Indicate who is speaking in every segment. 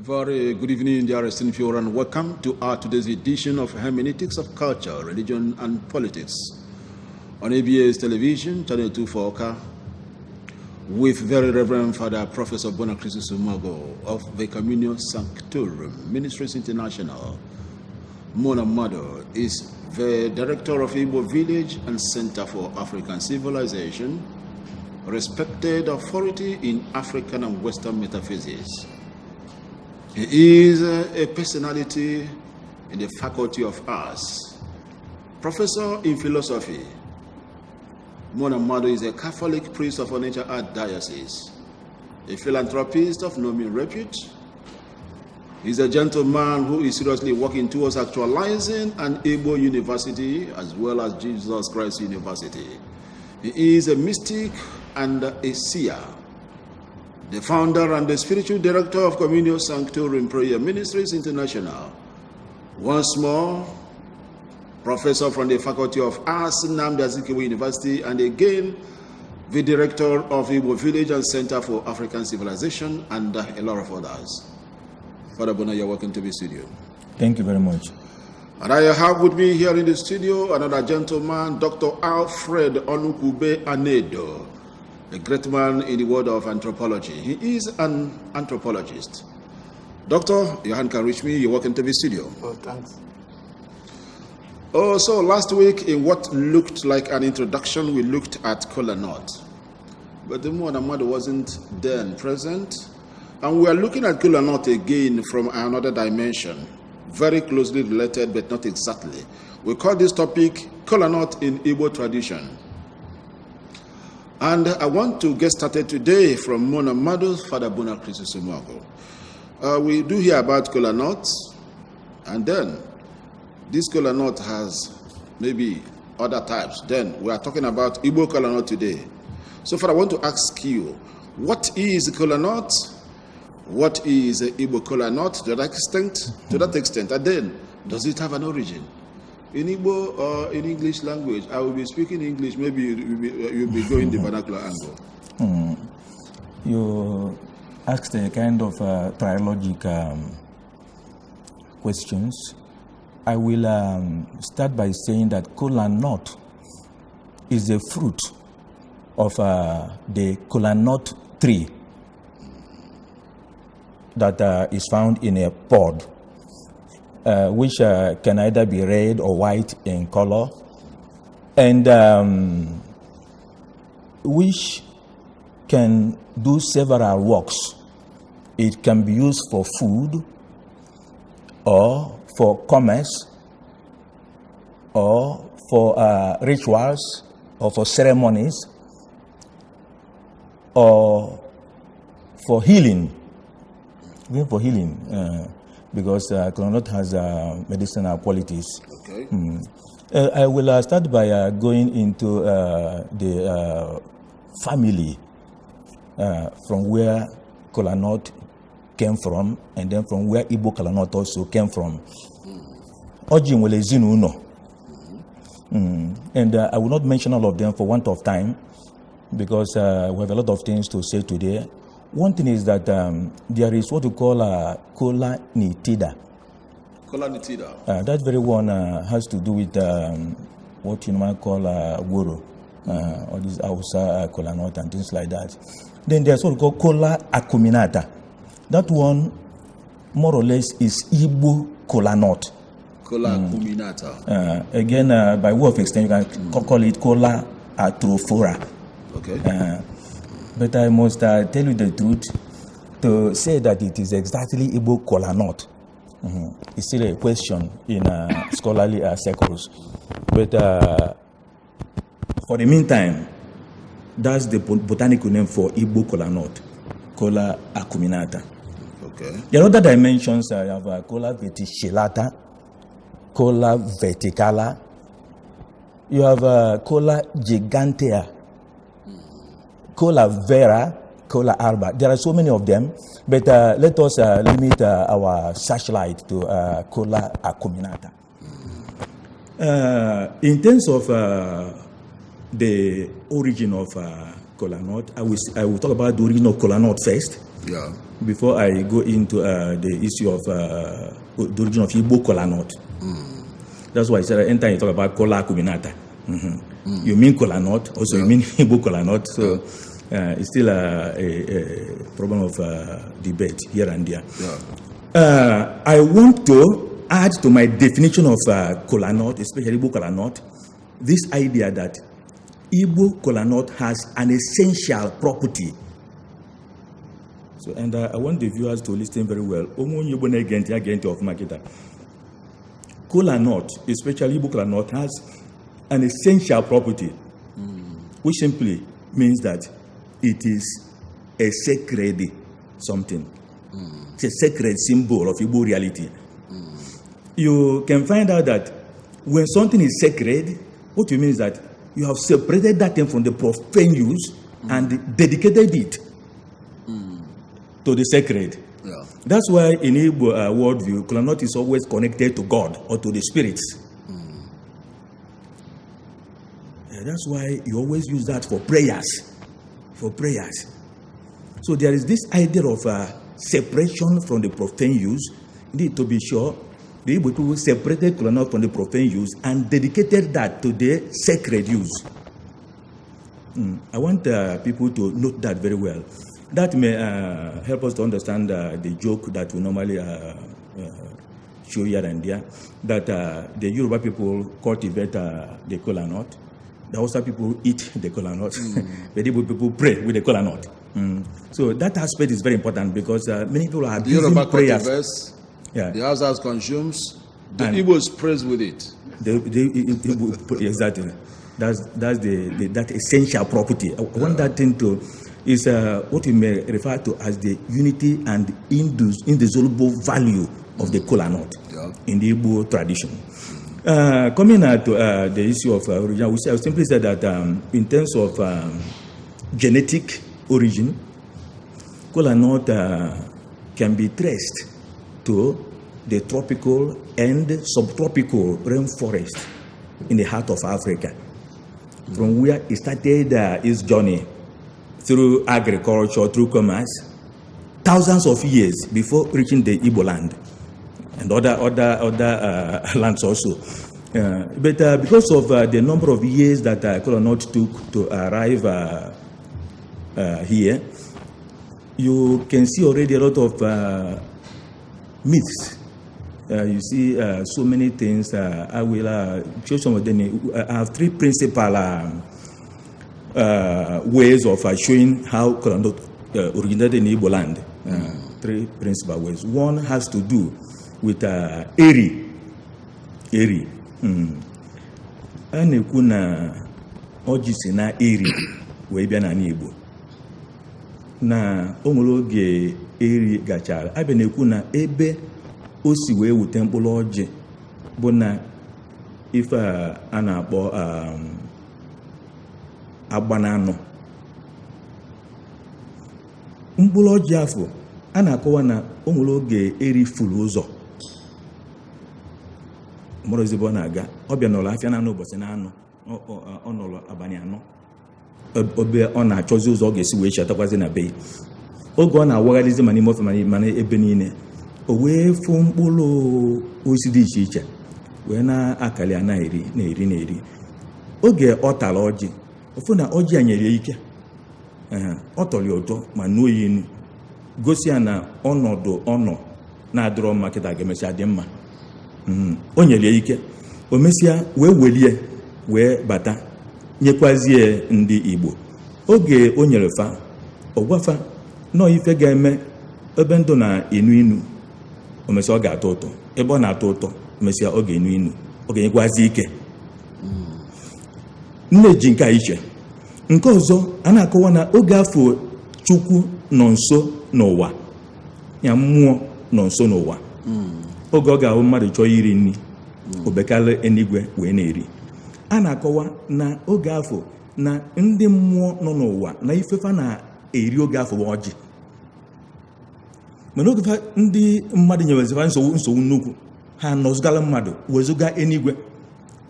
Speaker 1: Very good evening, dear esteemed viewer, and welcome to our today's edition of Hermeneutics of Culture, Religion and Politics on ABS Television, Channel 2 for Awka, with Very Reverend Father Professor Bonachristus Umeogu of the Communio Sanctorum Ministries International. Mona Mado is the director of Igbo Village and Center for African Civilization, respected authority in African and Western metaphysics. He is a personality in the Faculty of Arts, professor in philosophy. Mona Mado is a Catholic priest of Onitsha Archdiocese, a philanthropist of no mean repute. He's a gentleman who is seriously working towards actualizing an Igbo university as well as Jesus Christ University. He is a mystic and a seer, the founder and the spiritual director of Communio Sanctorum Prayer Ministries International. Once more, professor from the Faculty of Arts, Nnamdi Azikiwe University, and again, the director of Igbo Village and Center for African Civilization, and a lot of others. Father Bona, you're welcome to the studio.
Speaker 2: Thank you very much.
Speaker 1: And I have with me here in the studio another gentleman, Dr. Alfred Onukwube Anedo, a great man in the world of anthropology. He is an anthropologist. Doctor, your hand can reach me. You're welcome to the studio.
Speaker 3: Oh, thanks.
Speaker 1: Oh, so last week, in what looked like an introduction, we looked at kola nut. But the Mona Mother wasn't then present. And we are looking at kola nut again from another dimension, very closely related, but not exactly. We call this topic kola nut in Igbo tradition. And I want to get started today from Mona Mado's Father Bonachristus Umeogu. We do hear about kola nuts, and then this kola nut has maybe other types. Then we are talking about Igbo kola nut today. So, Father, I want to ask you, what is kola nut? What is Igbo kola nut to that extent? To that extent, and then does it have an origin? In Igbo or in English language, I will be speaking English. Maybe you'll be going the vernacular angle.
Speaker 2: You asked a kind of trilogic questions. I will start by saying that kola nut is a fruit of the kola nut tree that is found in a pod, which can either be red or white in color, and which can do several works. It can be used for food or for commerce or for rituals or for ceremonies or for healing. Even for healing, because kola nut has medicinal qualities. I will start by going into the family from where kola nut came from, and then from where Igbo kola nut also came from. Ọjị nwere ezinụlọ. And I will not mention all of them for want of time, because we have a lot of things to say today. One thing is that there is what we call kola nitida.
Speaker 1: Kola nitida.
Speaker 2: That very one has to do with what you might call goro, all these Hausa kola nut and things like that. Then there's what we call kola acuminata. That one, more or less, is Igbo kola nut.
Speaker 1: Kola acuminata.
Speaker 2: Again, by way of extension, you can call it kola arthrophora. But I must tell you the truth, to say that it is exactly Igbo kola nut is still a question in scholarly circles. But for the meantime, that's the botanical name for Igbo kola nut, kola acuminata. There are other dimensions. You have kola verticillata, kola verticala. You have kola gigantea, kola vera, kola alba. There are so many of them, but let us limit our searchlight to kola acuminata. In terms of the origin of Kola nut. I will talk about the origin of kola nut first.
Speaker 1: Yeah.
Speaker 2: Before I go into the issue of the origin of Igbo kola nut. That's why I said anytime you talk about kola acuminata, you mean kola nut, also you mean Igbo kola nut. So it's still a problem of debate here and there.
Speaker 1: Yeah.
Speaker 2: I want to add to my definition of kola nut, especially Igbo kola nut, this idea that Igbo kola nut has an essential property. So, and I want the viewers to listen very well. Ụmụ onye Igbo na-ege ntị, ya gee ntị ọfụma kịta. Kola nut, especially Igbo kola nut, has an essential property, which simply means that it is a sacred something. It's a sacred symbol of Igbo reality. You can find out that when something is sacred, what you mean is that you have separated that thing from the profane use and dedicated it to the sacred.
Speaker 1: Yeah.
Speaker 2: That's why in Igbo worldview, kola nut is always connected to God or to the spirits. That's why you always use that for prayers. For prayers. So there is this idea of separation from the profane use. Indeed, to be sure, the Igbo people separated kola nut from the profane use and dedicated that to the sacred use. I want people to note that very well. That may help us to understand the joke that we normally show here and there, that the Yoruba people cultivate the kola nut, the Hausa people eat the kola nut, the Igbo people pray with the kola nut. So that aspect is very important because many people are
Speaker 1: The
Speaker 2: abusing
Speaker 1: Yoruba
Speaker 2: prayers.
Speaker 1: cultivates,
Speaker 2: Yeah.
Speaker 1: the Hausa consumes, the
Speaker 2: And-
Speaker 1: Igbos prays with it.
Speaker 2: Exactly. That's that essential property. I want that thing to is what we may refer to as the unity and indissoluble value of the kola nut in the Igbo tradition. Coming to the issue of origin, I simply said that in terms of genetic origin, kola nut can be traced to the tropical and subtropical rainforest in the heart of Africa, from where it started its journey through agriculture, through commerce, thousands of years before reaching the Igbo land and other lands also. But because of the number of years that kola nut took to arrive here, you can see already a lot of myths. You see so many things. I will show some of them. I have three principal ways of showing how kola nut originated in Igbo land. Three principal ways. One has to do with Eri. Eri. A na-ekwu na ọjị si na Eri wee bịa n'ala Igbo. Na o nwere oge Eri gachara, abịa na-ekwu na ebe o si wee wute mkpụrụ ọjị bụ na ife a na-akpọ agbananụ. Mkpụrụ ọjị afọ a na-akọwa na o nwere oge Eri furu ụzọ, mụrụ ezigbo ọ na-aga, ọ bịa nọrọ afịa na-anọ ụbọchị na-anọ, ọ nọrọ abalị anọ ebe ọ na-achọzi ụzọ ọ ga-esi wee chetakwazi na be ya. Oge ọ na-awagharịzi ma n'ime ofe ma n'ebe niile, o wee fụ mkpụrụ osisi dị iche iche wee na-akali ya na-eri na-eri na-eri. Oge ọ tara ọjị, ofu na ọjị a nyere ya ike, ọ tọrọ ya ụtọ ma nuo ya inu, gosi ya na ọnọdụ ọ nọ na-adịrọ mma kịta ga-emesịa dị mma. O nyere ya ike, o mesịa wee welie wee bata nyekwazie ndị Igbo. Oge o nyere fa, ọ gwafa nọọ ife ga-eme ebe ndụ na-enu inu, o mesịa ọ ga-atọ ụtọ, ebe ọ na-atọ ụtọ, o mesịa ọ ga-enu inu, ọ ga-enyekwazi ike. Nne ji nke a iche. Nke ọzọ a na-akọwa na oge afọ Chukwu nọ nso n'ụwa, ya mmụọ nọ nso n'ụwa, oge ọ ga-ahụ mmadụ chọọ iri nri, obekalị eluigwe wee na-eri. A na-akọwa na oge afọ na ndị mmụọ nọ n'ụwa na ifefa na-eri oge afọ bụ ọjị. Mana oge ndị mmadụ nyewezifa nsogbu nnukwu, ha nọzụgala mmadụ wezụga eluigwe.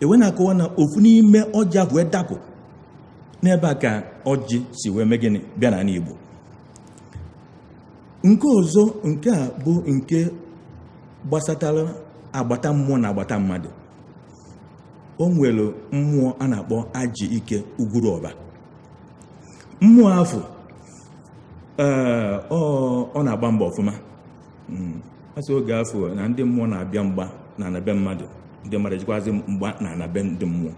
Speaker 2: Ewe na-akọwa na ofu n'ime ọjị ahụ wee dapụ N'ebe a ka ọjị si wee mee gịnị bịa n'ala Igbo. Nke ọzọ, nke a bụ nke gbasatara agbata mmụọ na agbata mmadụ. O nwere mmụọ a na-akpọ Ajị Ike Ugwuruọba. Mmụọ afọ, ee, ọ na-agba mgba ọfụma. Asị oge afọ na ndị mmụọ na-abịa mgba na anabe mmadụ, ndị mmadụ ejikwazi mgba na anabe ndị mmụọ.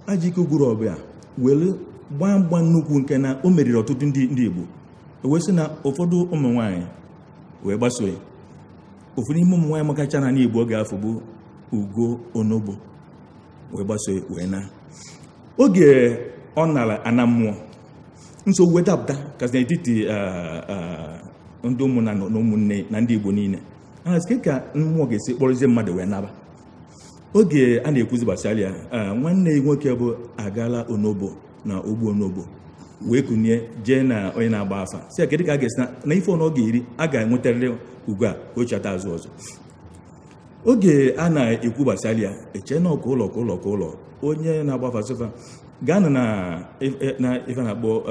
Speaker 2: Ajị Ike Ugwuruọba ya were gbaa mgba nnukwu nke na o meriri ọtụtụ ndị Igbo. E wee sị na ụfọdụ ụmụ nwaanyị wee gbaso ya. Ofu n'ime ụmụ nwaanyị makacha n'ala Igbo oge afọ bụ Ugo Onogbo, wee gbaso ya wee na. Oge ọ nara ana mmụọ, nsogbu wee dapụta kasị n'etiti ndị ụmụnna na ụmụnne na ndị Igbo niile. A sị ka mmụọ ga-esi kpọrọzie mmadụ wee naba. Oge a na-ekwuzi gbasara ya, nwanne ya nwoke bụ Agala Onogbo na Ogbu Onogbo wee kunie jee na onye na-agba afa, sị ya kedu ka a ga-esi na ife ọnụ ọ ga-eri a ga-enwetarịrị ugo a ka o chata azụ ọzọ. Oge a na-ekwu gbasara ya, eche na ọka ụlọ ka ụlọ ka ụlọ onye na-agba afa sịfa gaanụ na ife na-akpọ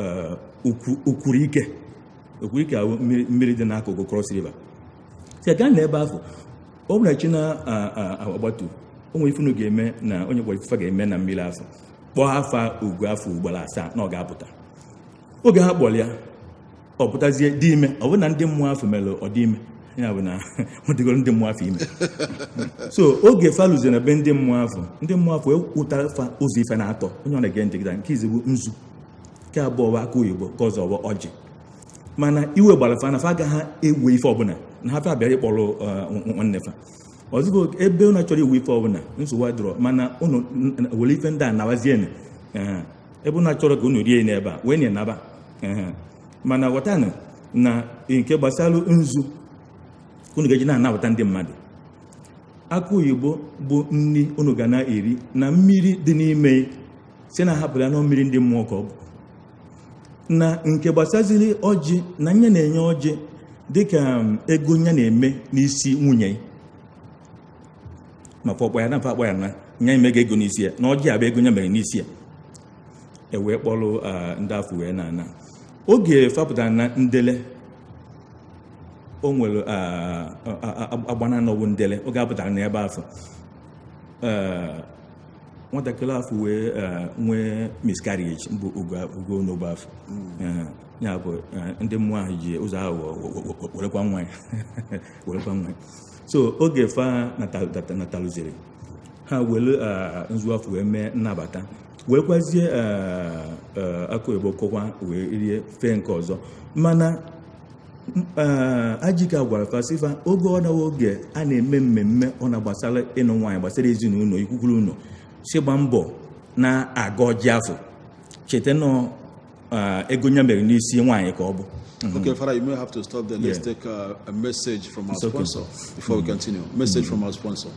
Speaker 2: Okwurike. Okwurike ahụ mmiri dị n'akụkụ Cross River. Sị gaa na ebe ahụ, ọ bụrụ na chi na-agbatu, o nwere ife unu ga-eme na onye kpọrọ ife ga-eme na mmiri afọ, kpọọ afa ugo afọ ugboro asaa na ọ ga-apụta. Oge ha kpọrọ ya, ọ pụtazie dị ime. Ọ bụrụ na ndị mmụọ afọ mere ọ dị ime, ya bụ na ọ dịgoro ndị mmụọ afọ ime. So oge faluzie na be ndị mmụọ afọ, ndị mmụọ afọ ewutara fa ụzọ ife na-atọ onye ọ na-ege ntị gịta. Nke izi bụ nzu, nke abụọ bụ aka oyibo, nke ọzọ bụ ọjị. Mana iwe gbara fa na fa agaghị ewe ife ọbụla na ha fa bịara ịkpọrọ nwanne fa. Ọzọ ebe ụnụ chọrọ iwe ife ọbụla, nsogbu adịrọ, mana ụnụ were ife ndị a nabazienụ. Ebe ụnụ chọrọ ka ụnụ rie n'ebe a wee nye naba. Mana ghọtanụ na nke gbasara nzu unu ga-eji na-anabata ndị mmadụ. Akụ oyibo bụ nri unu ga na-eri na mmiri dị n'ime si na ahapụrụ ya na mmiri ndị mmụọ ka ọ bụ. Na nke gbasaziri ọjị na nye na-enye ọjị dịka ego nya na-eme n'isi nwunye ma fọkpọ ya na mfa akpọ ya na nya emega ego n'isi ya na ọjị abụ ego nya mere n'isi ya. E wee kpọrọ ndị afọ wee na-ana. Oge fapụtara na ndele, o nwere agbananọwụ ndele. Oge apụtara n'ebe afọ, nwatakịrị afọ wee nwee miscarriage mbụ ugo n'ogbe afọ. Ya bụ ndị mmụọ ahụ ji ụzọ ahụ werekwa nwa ya werekwa nwa ya. So oge fa natalụziri, ha were nzu afọ wee mee nnabata, werekwazie akụ oyibo kụkwa wee rie fee nke ọzọ. Mana Ajike gwara fasifa oge ọ na oge a na-eme mmemme ọ na-gbasara ịnụ nwaanyị, gbasara ezinụlọ ikwukwuru ụlọ, si gba mbọ na-aga ọjị afọ, cheta nọ ego nya mere n'isi nwaanyị ka ọ bụ.
Speaker 1: Okay, Father, you may have to stop there. Let's take a message from our sponsor before we continue. Message from our sponsor.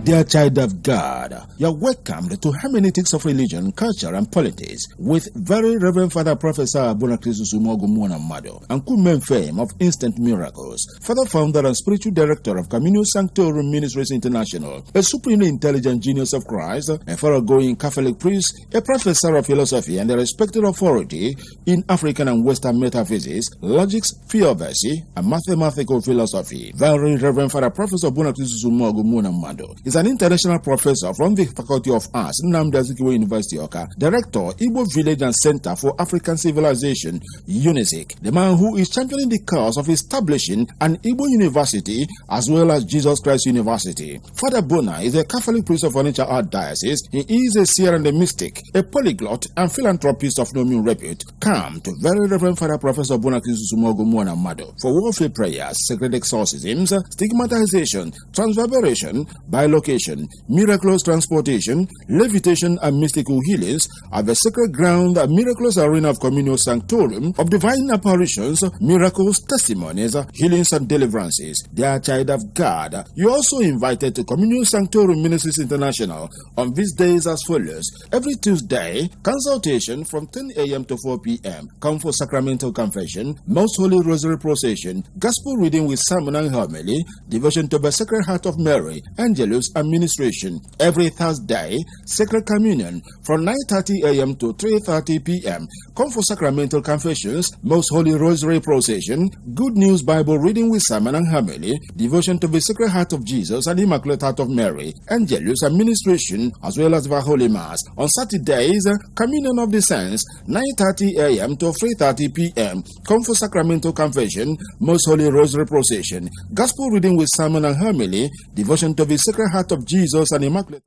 Speaker 3: Dear child of God, you're welcomed to Hermeneutics of Religion, Culture and Politics with Very Reverend Father Professor Bonakrisus Umogu Mado and Kumen fame of Instant Miracles, Father founder and spiritual director of Communio Sanctorum Ministries International, a supremely intelligent genius of Christ, a thoroughgoing Catholic priest, a professor of philosophy and a respected authority in African and Western metaphysics, logics, theodicy, and mathematical philosophy. Very Reverend Father Professor Bonakrisus Umogu Mado is an international professor from the Faculty of Arts, Nnamdi Azikiwe University, Awka, director, Igbo Village and Center for African Civilization, UNIZIK, the man who is championing the cause of establishing an Igbo university as well as Jesus Christ University. Father Bona is a Catholic priest of Onitsha Archdiocese. He is a seer and a mystic, a polyglot and philanthropist of no mean repute. Come to Very Reverend Father Professor Bona Kisusumogu Mwana Mado for warfare prayers, sacred exorcisms, stigmatization, transverberation, bilocation, dislocation, miraculous transportation, levitation, and mystical healings at the sacred ground and miraculous arena of Communio Sanctorum of divine apparitions, miracles, testimonies, healings, and deliverances. Dear child of God, you are also invited to Communio Sanctorum Ministries International on these days as follows. Every Tuesday, consultation from 10 a.m. to 4 p.m. Come for sacramental confession, Most Holy Rosary procession, gospel reading with sermon and homily, devotion to the Sacred Heart of Mary, Angelus administration. Every Thursday, Sacred Communion from 9:30 a.m. to 3:30 p.m. Come for sacramental confessions, Most Holy Rosary procession, Good News Bible reading with sermon and homily, devotion to the Sacred Heart of Jesus and Immaculate Heart of Mary, Angelus administration, as well as the Holy Mass. On Saturdays, Communion of the Saints, 9:30 a.m. to 3:30 p.m. Come for sacramental confession, Most Holy Rosary procession, Gospel reading with sermon and homily, devotion to the Sacred Heart of Jesus and Immaculate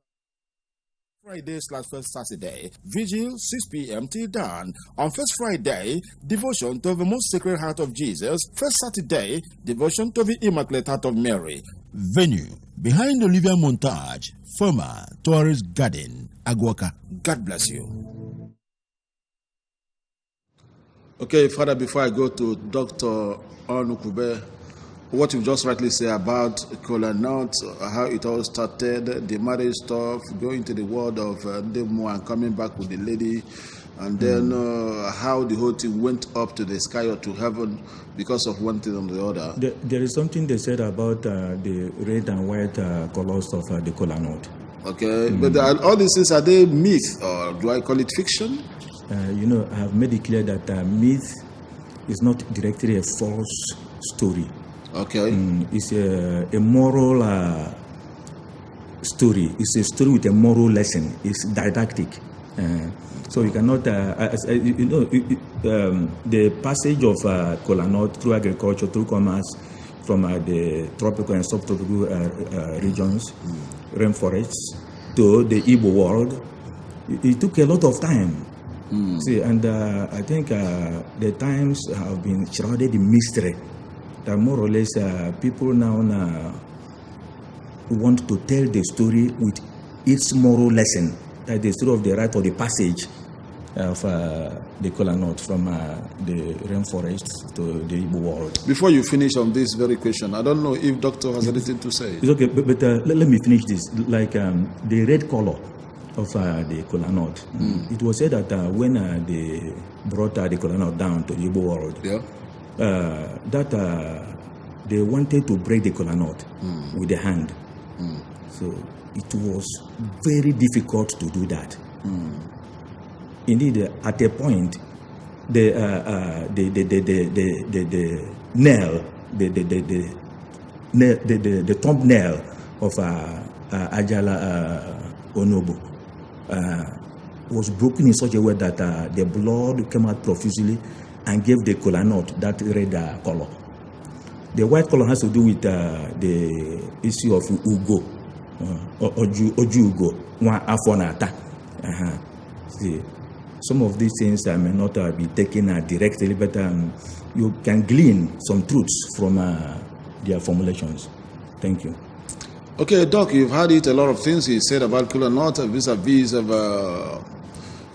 Speaker 3: Friday/first Saturday, Vigil 6 p.m. till dawn. On first Friday, devotion to the Most Sacred Heart of Jesus. First Saturday, devotion to the Immaculate Heart of Mary. Venue, behind Olivia Montage, former Tourist Garden, Aguaca. God bless you.
Speaker 1: Okay, Father, before I go to Dr. Onukwube, what you just rightly say about kola nut, how it all started, the marriage stuff, going to the world of Ndemo and coming back with the lady, and then how the whole thing went up to the sky or to heaven because of one thing or the other.
Speaker 2: There is something they said about the red and white colors of the kola nut.
Speaker 1: Okay, but all these things, are they myth or do I call it fiction?
Speaker 2: You know, I have made it clear that myth is not directly a false story.
Speaker 1: Okay.
Speaker 2: It's a moral story. It's a story with a moral lesson. It's didactic. So you cannot, you know, the passage of kola nut through agriculture, through commerce, from the tropical and subtropical regions, rainforests, to the Igbo world, it took a lot of time. See, and I think the times have been shrouded in mystery. That more or less people now want to tell the story with its moral lesson, that the story of the rite or the passage of the kola nut from the rainforest to the Igbo world.
Speaker 1: Before you finish on this very question, I don't know if Doctor has anything to say.
Speaker 2: It's okay, but let me finish this. Like the red color of the kola nut. It was said that when they brought the kola nut down to the Igbo world, that they wanted to break the kola nut with the hand. So it was very difficult to do that. Indeed, at a point, the nail, the thumbnail of Ajala Onobo was broken in such a way that the blood came out profusely and gave the kola nut that red color. The white color has to do with the issue of ugo, oju ugo, one afonata. See, some of these things may not be taken directly, but you can glean some truths from their formulations. Thank you.
Speaker 1: Okay, Doc, you've heard it, a lot of things he said about kola nut vis-a-vis of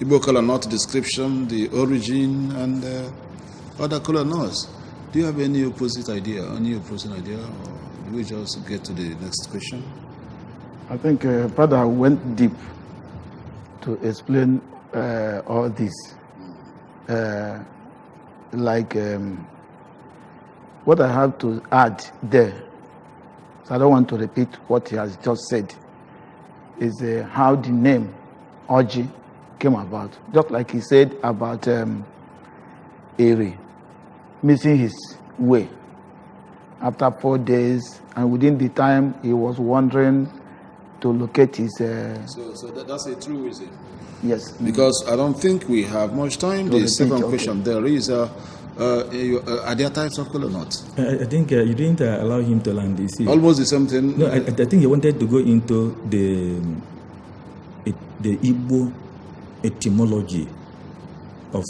Speaker 1: Igbo kola nut description, the origin, and other kola nuts. Do you have any opposite idea? Any opposing idea? Or do we just get to the next question?
Speaker 4: I think Brother went deep to explain all this. What I have to add there, so I don't want to repeat what he has just said, is how the name Oji came about. Just like he said about Eri missing his way after 4 days, and within the time he was wandering to locate his...
Speaker 1: So that's a truism.
Speaker 4: Yes.
Speaker 1: Because I don't think we have much time. The second question there is, are there types of kola nuts?
Speaker 2: I think you didn't allow him to land. You see.
Speaker 1: Almost the same thing.
Speaker 2: No, I think he wanted to go into the Igbo etymology of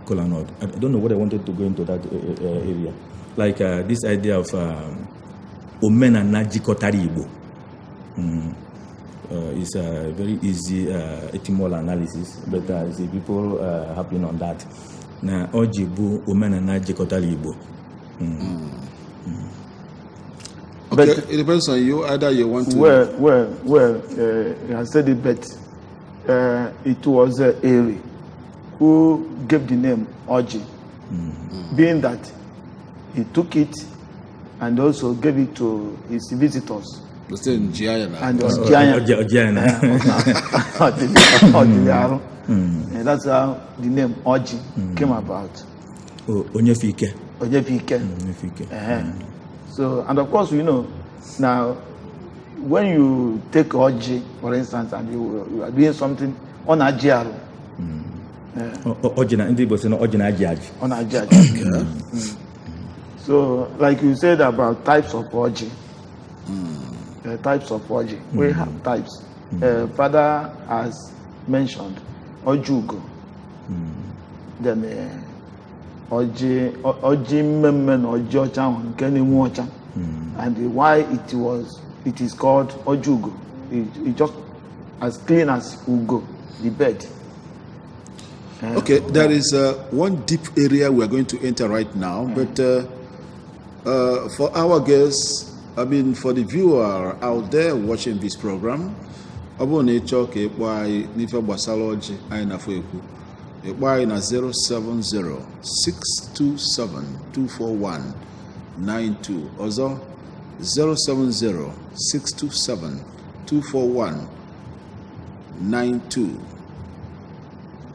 Speaker 2: kola nut. I don't know what I wanted to go into that area. Like this idea of Omenana Jikotara Igbo. It's a very easy etymological analysis, but the people happen on that. Na ọjị bụ omenala jikọtara Igbo.
Speaker 1: Okay,
Speaker 4: But-
Speaker 1: it depends on you. Either you want to.
Speaker 4: Well, I said it, but it was Eri who gave the name Oji, being that he took it and also gave it to his visitors.
Speaker 1: The same Giana.
Speaker 4: And Ojianya.
Speaker 2: Ojianya.
Speaker 4: Ojiaru. And that's how the name Oji came about.
Speaker 2: Onyefike.
Speaker 4: Onyefike.
Speaker 2: Onyefike.
Speaker 4: So, and of course, you know, now when you take Oji, for instance, and you are doing something on Ajiaru,
Speaker 2: Ọjị na ndị Igbo sị na ọjị na-ajị ajị.
Speaker 4: on Ajiaru. So, like you said about types of Oji, types of Oji, we have types. Father has mentioned Ojugo, then Oji, Oji mmemme na Oji ọcha ahụ nke na-enwu ọcha, and why it is called Ojugo. It just as clean as Ugo, the bird.
Speaker 1: Okay, there is one deep area we are going to enter right now, but for our guests, I mean, for the viewer out there watching this program, ọ bụrụ na ị chọọ ka ị kpọọ anyị n'ife gbasara ọjị anyị na-afọ ekwu, ị kpọọ anyị na 070-627-24192. Ọzọ, 070-627-24192.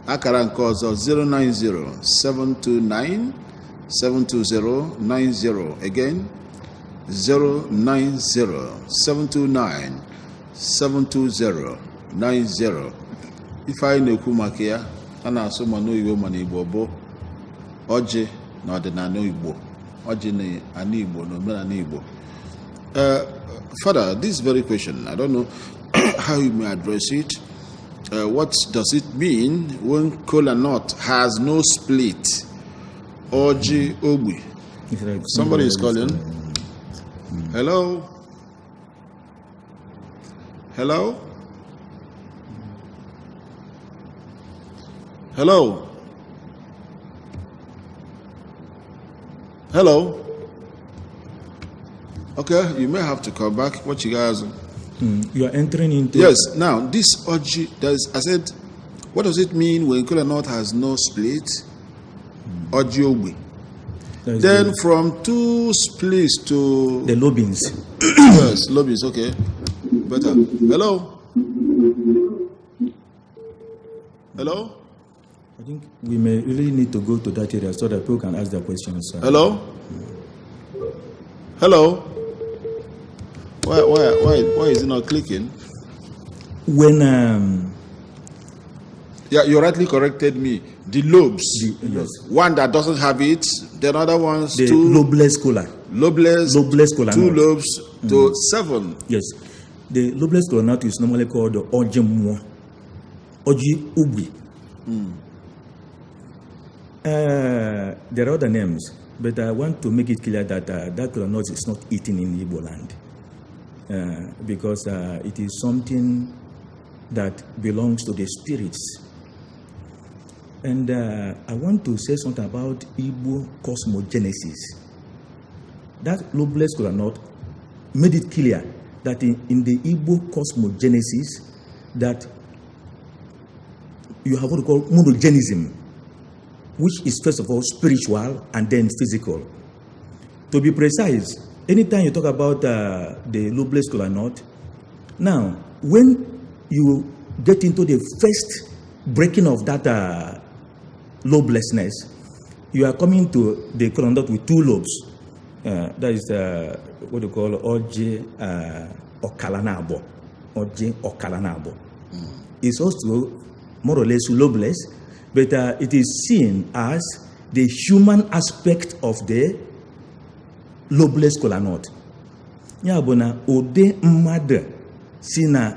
Speaker 1: Akara nke ọzọ, 090-729-72090. Again, 090-729-72090. Ife anyị na-ekwu maka ya a na-asụ ma n'oyibo ma n'Igbo bụ ọjị na ọdịnala Igbo, ọjị na ana Igbo na omenala Igbo. Father, this very question, I don't know how you may address it. What does it mean when kola nut has no split? Ọjị ogbi.
Speaker 2: It's like
Speaker 1: Somebody is calling. Hello? Hello? Hello? Hello? Okay, you may have to come back. What you guys?
Speaker 2: You are entering into
Speaker 1: Yes. Now this Oji, does I said, what does it mean when kola nut has no split? Ọjị ogbi.
Speaker 2: That is
Speaker 1: Then from two splits to
Speaker 2: the lobins.
Speaker 1: Yes, lobbies, okay. Better. Hello? Hello?
Speaker 2: I think we may really need to go to that area so that people can ask their questions.
Speaker 1: Hello? Hello? Why is it not clicking?
Speaker 2: When
Speaker 1: Yeah, you rightly corrected me. The lobes.
Speaker 2: Yes.
Speaker 1: One that doesn't have it, then other ones
Speaker 2: The
Speaker 1: two
Speaker 2: lobeless kola.
Speaker 1: lobeless,
Speaker 2: Lobeless kola
Speaker 1: two
Speaker 2: nut.
Speaker 1: lobes to seven.
Speaker 2: Yes. The lobeless kola nut is normally called the Oji Mmụọ, Oji Ugbi. There are other names, but I want to make it clear that that kola nut is not eaten in Igbo land because it is something that belongs to the spirits. And I want to say something about Igbo cosmogenesis. That lobeless kola nut made it clear that in the Igbo cosmogenesis that you have what we call monogenism, which is first of all spiritual and then physical. To be precise, anytime you talk about the lobeless kola nut, now when you get into the first breaking of that lobelessness, you are coming to the kola nut with two lobes. That is what you call Oji Okalanabo. Oji Okalanabo. It's also more or less lobeless, but it is seen as the human aspect of the lobeless kola nut. Ya bụ na ụdị mmadụ si na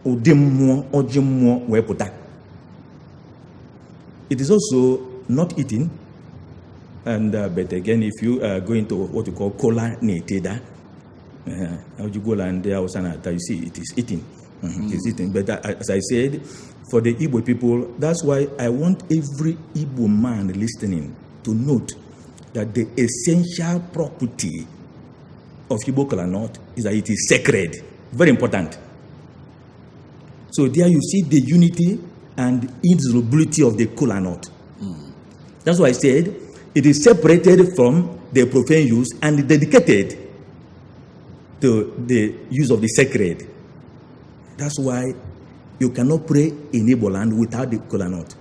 Speaker 2: ụdị mmụọ ọjị mmụọ wee pụta. It is also not eaten, and but again, if you go into what you call kola neteda, Ọjị gwola ndị Hausa na-ata, you see, it is eaten. It is eaten. But as I said, for the Igbo people, that's why I want every Igbo man listening to note that the essential property of Igbo kola nut is that it is sacred. Very important. So there you see the unity and indissolubility of the kola nut. That's why I said it is separated from the profane use and dedicated to the use of the sacred. That's why you cannot pray in Igbo land without the kola nut.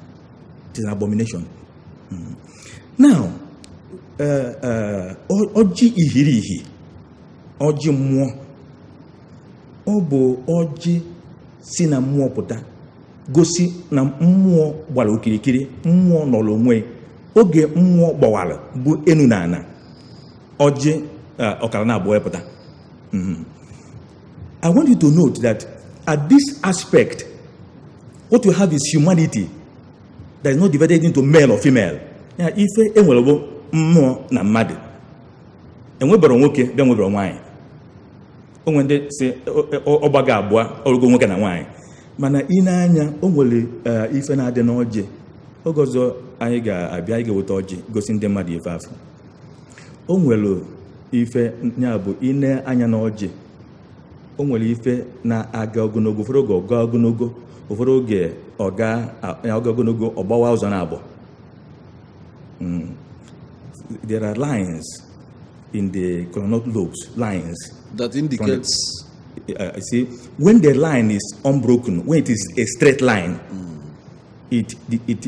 Speaker 2: It is an abomination. Now, ọjị ihirihi, ọjị mmụọ, ọ bụ ọjị si na mmụọ pụta, gosi na mmụọ gbara okirikiri, mmụọ nọrọ onwe. Oge mmụọ gbawara bụ enu na ana, ọjị ọkara na abụọ pụta. I want you to note that at this aspect, what you have is humanity that is not divided into male or female. Ya ife enwere bụ mmụọ na mmadụ. Enwebere nwoke bịa nwebere nwaanyị. O nwere ndị si ọgbago abụọ ọrụgo nwoke na nwaanyị. Mana ị na-anya o nwere ife na-adị n'ọjị. Oge ọzọ anyị ga-abịa, anyị ga-eweta ọjị gosi ndị mmadụ ife afọ. O nwere ife ya bụ ine anya n'ọjị. O nwere ife na-aga ogologo, ụfọdụ oge ọ gaa ogologo, ụfọdụ oge ọ gaa aga ogologo, ọ gbawa ụzọ na abụọ. There are lines in the kola lobes, lines.
Speaker 1: That indicates
Speaker 2: You see, when the line is unbroken, when it is a straight line, it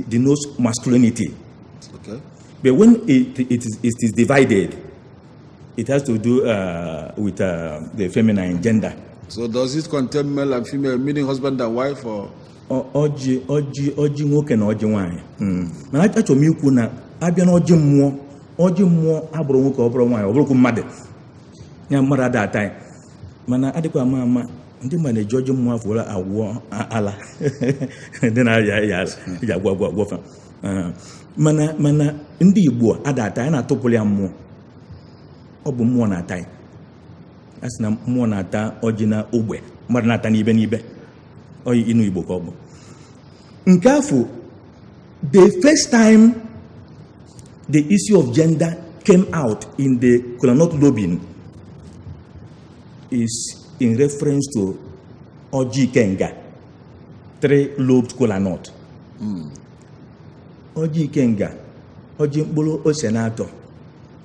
Speaker 2: denotes masculinity. But when it is divided, it has to do with the feminine gender.
Speaker 1: So does it contain male and female, meaning husband and wife, or
Speaker 2: Ọjị nwoke na ọjị nwaanyị. Mana achọrọ m ikwu na abịa na ọjị mmụọ, ọjị mmụọ abụrụ nwoke, ọ bụrụ nwaanyị, ọ bụrụkwu mmadụ ya, mmadụ ada ata ya. Mana adịkwa ama ama, ndị mmadụ na-eji ọjị mmụọ afọ were agwọ ala ndị na-arịa ya ala eji agwọ agwọ agwọ fa. Mana ndị Igbo ada ata ya, na-atụpụrụ ya mmụọ. Ọ bụ mmụọ na-ata ya. A sị na mmụọ na-ata ọjị na ogbe, mmadụ na-ata n'ibe n'ibe. Ọyị inu Igbo ka ọ bụ nke afọ. The first time the issue of gender came out in the kolanut lobing is in reference to ọjị ikenga, three lobed kolanut. Ọjị ikenga, ọjị mkpụrụ ose na-atọ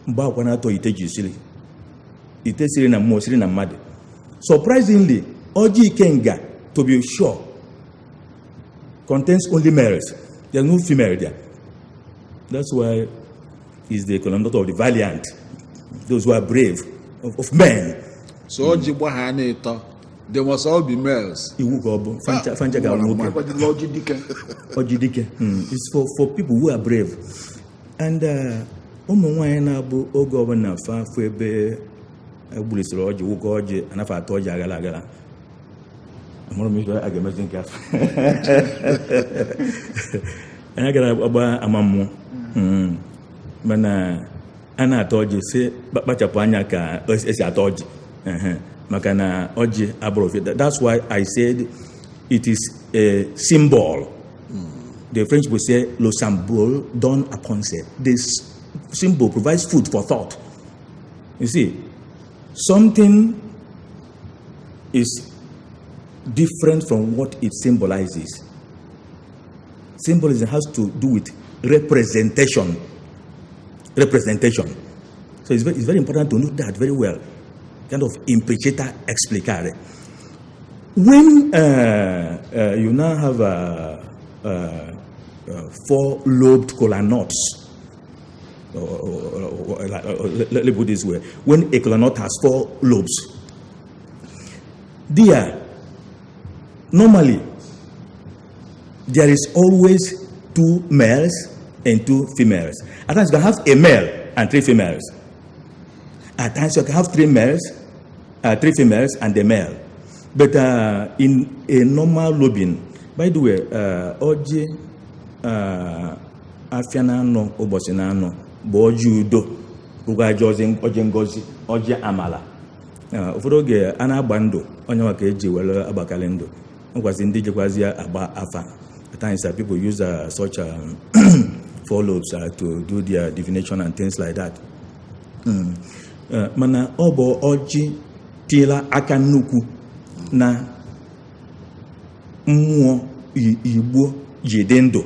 Speaker 2: mgbe akwa na-atọ ite ji siri ite siri na mmụọ siri na mmadụ. Surprisingly, ọjị ikenga, to be sure, contains only males. There's no female there. That's why it's the kolanut of the valiant, those who are brave, of men.
Speaker 1: So ọjị gbagha na ịtọ, they must all be males?
Speaker 2: Iwu ka ọ bụ fancha fancha ga nwoke.
Speaker 4: Ọjị dike.
Speaker 2: Ọjị dike. It's for people who are brave. And ụmụ nwaanyị na-abụ oge ọbụla fa afụ ebe egbulisiri ọjị, wụkọ ọjị, anafa atọ ọjị agara agara. Amụrụ m ife a ga-emezi nke afọ anyị gara agba ama mmụọ. Mana a na-atọ ọjị si kpachapụ anya ka esi atọ ọjị. Ehe. Maka na ọjị abụrụ ofe. That's why I said it is a symbol. The French will say le symbole donne à penser. This symbol provides food for thought. You see, something is different from what it symbolizes. Symbolism has to do with representation. Representation. So it's very important to note that very well. Kind of implicita explicare. When you now have four lobed kola nuts, or let me put it this way, when a kola nut has four lobes, there, normally, there is always two males and two females. At times you can have a male and three females. At times you can have three males, three females and a male. But in a normal lobing, by the way, ọjị afịa na-anọ ụbọchị na-anọ bụ ọjị udo, bụkwa ọjị ọjị ngozi, ọjị amala. Ụfọdụ oge a na-agba ndụ, onye nwa ka eji were agbakarị ndụ. Nkwazi ndị jikwazi agba afa. At times people use such four lobes to do their divination and things like that. Mana ọ bụ ọjị tiela aka nnukwu na mmụọ Igbo ji dị ndụ.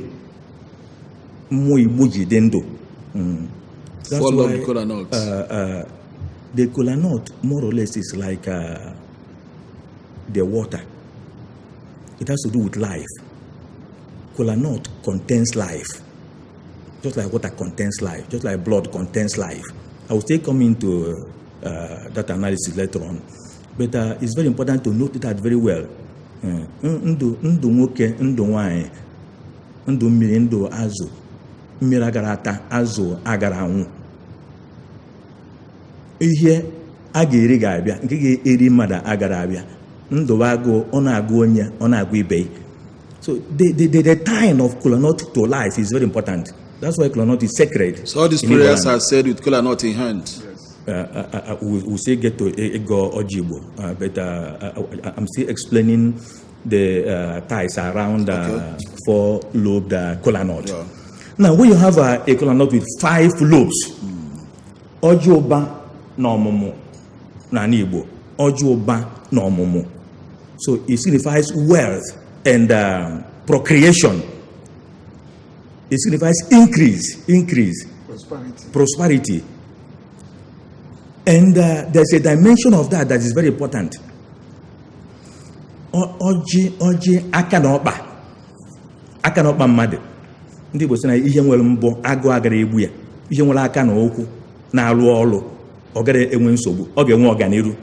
Speaker 2: Mmụọ Igbo ji dị ndụ. That's
Speaker 1: Four lobed
Speaker 2: why,
Speaker 1: kola nut.
Speaker 2: The kola nut more or less is like the water. It has to do with life. Kola nut contains life, just like water contains life, just like blood contains life. I will still come into that analysis later on, but it's very important to note that very well. Ndụ, ndụ nwoke, ndụ nwanyị, ndụ mmiri, ndụ azụ, mmiri agara ata, azụ agara anwụ. Ihe a ga-eri ga-abịa, nke ga-eri mmadụ agara abịa. Ndụ bụ agụụ, ọ na-agụ onye, ọ na-agụ ibe ya. So the tying of kola nut to life is very important. That's why kola nut is sacred.
Speaker 1: So all these
Speaker 2: in Igbo
Speaker 1: prayers
Speaker 2: land.
Speaker 1: Are said with kola nut in hand.
Speaker 2: We'll still get to Ego Oji Igbo, but I'm still explaining the ties around four-lobed kola nut. Now, when you have a kola nut with five lobes, ọjị ụba na ọmụmụ n'ala Igbo, ọjị ụba na ọmụmụ. So it signifies wealth and procreation. It signifies increase, increase,
Speaker 4: Prosperity.
Speaker 2: Prosperity. And there's a dimension of that that is very important. Ọjị, ọjị aka na ọkpa, aka na ọkpa mmadụ. Ndị Igbo sị na ihe nwere mbọ, agụụ agara egbu ya. Ihe nwere aka na ụkwụ na-arụ ọrụ, ọ gara enwe nsogbu, ọ ga-enwe ọganiru,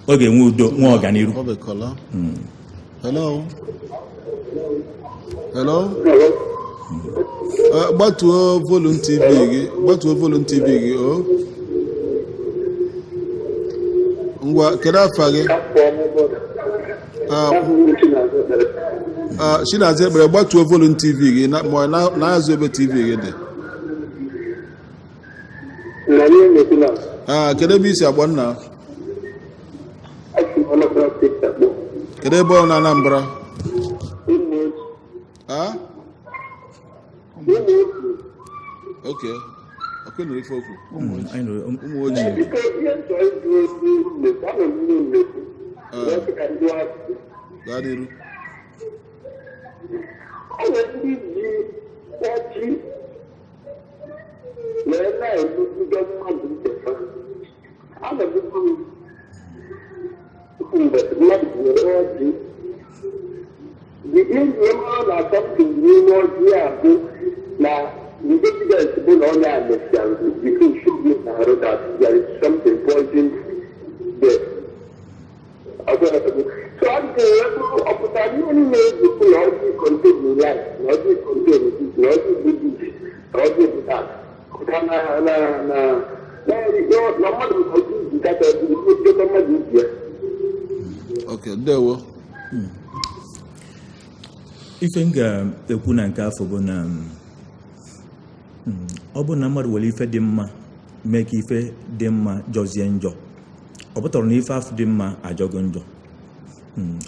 Speaker 2: ọ ga-enwe udo, nwee ọganiru.
Speaker 1: Have a caller. Hello. Hello. Gbatuo volume TV gị. Gbatuo volume TV gị o. Ngwa, kedu afa gị? Chinaza Ekpere, gbatuo volume TV gị na ma ọ na-azụ ebe TV gị dị.
Speaker 5: Na ihe na-ekwu na
Speaker 1: Kedu ebe i si akpọ, nna?
Speaker 5: Asị m Anambra Steeti akpọ.
Speaker 1: Kedu ebe ọ na Anambra?
Speaker 5: Ụmụ
Speaker 1: Ah?
Speaker 5: Otu, ụmụ otu.
Speaker 1: Okay. Ọkụ nụrụ ife okwu.
Speaker 2: Anyị nụrụ.
Speaker 1: Ụmụ ojii.
Speaker 5: Biko, ihe nchọ ịjụ ozi nnekwu, anọ m n'ihe nnekwu wee sị ka ndị asụsụ.
Speaker 1: Gaa n'iru.
Speaker 5: Ọ nwere ndị ji ọchị wee na-emebiga mmadụ ibe ha. Anọdụgo m mgbe mmadụ were ọjị. The ihe mara na something n'ime ọjị a bụ na the evidence bụ na onye a mesịara the thing should be na arụ that there is something poisoned there. So a ga-enwe ọpụtara ihe niile ejikwu na ọjị contain life, na ọjị contain this, na ọjị bụ this, na ọjị bụ that. Pụta na mmadụ ọjị ji data ọjị ihe mmadụ iji ya.
Speaker 1: Okay, ndewo.
Speaker 2: Ife m ga-ekwu na nke afọ bụ na ọ bụ na mmadụ were ife dị mma mee ka ife dị mma jọzie njọ, ọ pụtara na ife afọ dị mma ajọgo njọ.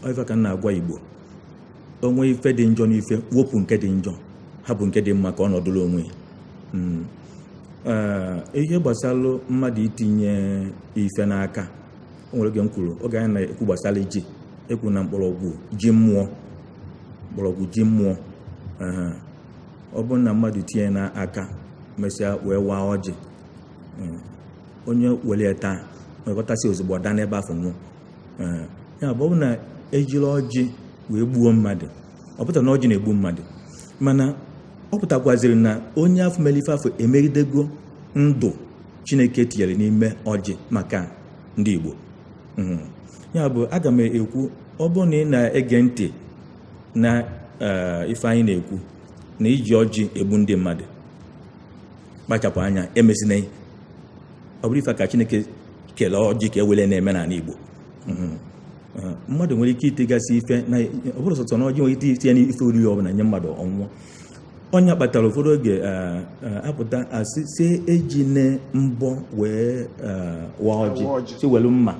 Speaker 2: Ọ ife ka m na-agwa Igbo, onwe ife dị njọ n'ife, wepụ nke dị njọ, hapụ nke dị mma ka ọ nọdụrụ onwe ya. Ihe gbasara mmadụ itinye ife n'aka, o nwere oge m kwuru, oge anyị na-ekwu gbasara ji, ekwu na mgbọrọgwụ ji mmụọ, mgbọrọgwụ ji mmụọ. Ehe. Ọ bụrụ na mmadụ tinye n'aka, mesịa wee waa ọjị, onye were ya taa, nwekọtasị ozugbo daa n'ebe afọ nwụọ. Ee, ya bụ, ọ bụ na ejiri ọjị wee gbuo mmadụ, ọ pụtara na ọjị na-egbu mmadụ, mana ọ pụtakwaziri na onye afọ mere ife afọ emegidego ndụ Chineke tinyere n'ime ọjị maka ndị Igbo. Ya bụ, aga m ekwu, ọ bụrụ na ị na-ege ntị na ife anyị na-ekwu na iji ọjị egbu ndị mmadụ, kpachapụ anya, emezina ya. Ọ bụrụ ife ka Chineke kelee ọjị ka e were na-eme n'ala Igbo. Mmadụ nwere ike itegasị ife na ọ bụrụ sọsọ na ọjị, nwere ike itinye n'ife oriri ọbụla nye mmadụ ọnwụọ. Ọnya kpatara ụfọdụ oge apụta asị si ejine mbọ wee waa ọjị,
Speaker 4: Waa ọjị.
Speaker 2: si welu mma.